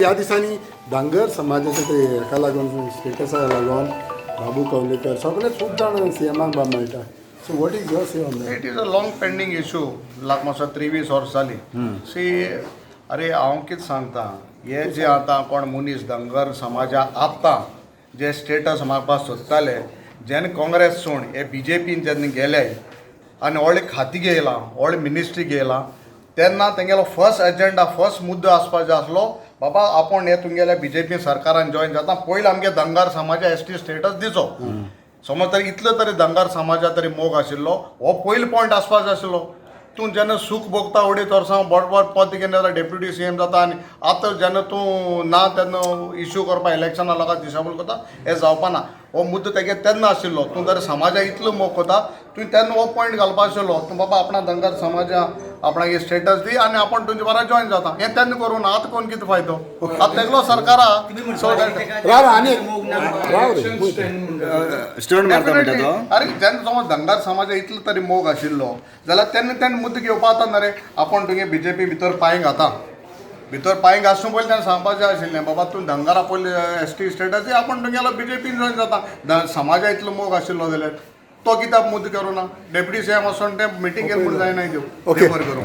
ह्या दिसांनी धनगर समाजाच्या ते हेका लागून, स्टेटसा लागून बाबू कवलेकर सगळे खूब जाण सीएमाक बाब मेळटा. So what is your say on that? It is a long pending issue. लागमासा 23 वर्स जाली. सी, अरे, हांव कितें सांगता, हे जे आतां कोण मनीस धनगर समाजा आतां जे स्टेटस मागपाक सोदताले, जेन्ना काँग्रेस सोड हे बीजेपीन जेन्ना गेले आनी व्हडलें खातीं घेयलां, व्हडलें मिनिस्ट्री घेयलां, तेन्ना तेंगेलो फर्स्ट एजेंडा, फर्स्ट मुद्दो आसपा जाय आसलो, बाबा, आपूण हे तुमगेल्या बीजेपी सरकारान जॉयन जाता, पयलीं आमगे धनगर समाजा एसटी स्टेटस दिचो. समज तरी इतलो तरी धनगर समाजा तरी मोग आशिल्लो, हो पयलो पॉयंट आसपा जाय आशिल्लो. तूं जेन्ना सूख भोगता अडीच वर्सां, बरोबर पद घेवन जाता, डेप्युटी सीएम जाता आनी आतां जेन्ना तूं ना तेन्ना इश्यू करपा इलेक्शना लोकांक दिसाबल करता, हें जावपा ना. हो मुद्दो तेगे तेन्ना आशिल्लो. तूं जर समाजा इतलो मोग करता, तुवें तेन्ना हो पॉयंट घालपा आशिल्लो, तूं बाबा आपणा धनगर समाजा आपणाक स्टेटस दी आनी आपण तुमचे बरोबर जॉयन जाता. हें तेन्ना करूं ना, आतां कोण कितें फायदो? आतां तेगलो सरकारा. सो राव, आनी राव रे. स्टंट मारता म्हणटा तो. अरे, जेन्ना समज धनगर समाजा इतलो तरी मोग आशिल्लो जाल्यार तेन्ना तेन्ना मुद्दो घेवपा जाता न्हय रे. आपूण तुगे बीजेपी भितर पांय घाता, भितर पांय घासून पयलीं तेन्ना सांगपाचें आशिल्लें, बाबा, तूं धनगरा पयलीं एसटी स्टेटस दी, आपूण तुगेलो बीजेपीन जॉयन जाता. समाजा इतलो मोग आशिल्लो जाल्यार तो कित्याक मुद्दो करूं ना? डेप्युटी सीएम वचोन ते मिटींग केली म्हूण जायना त्यो. ओके. करूं.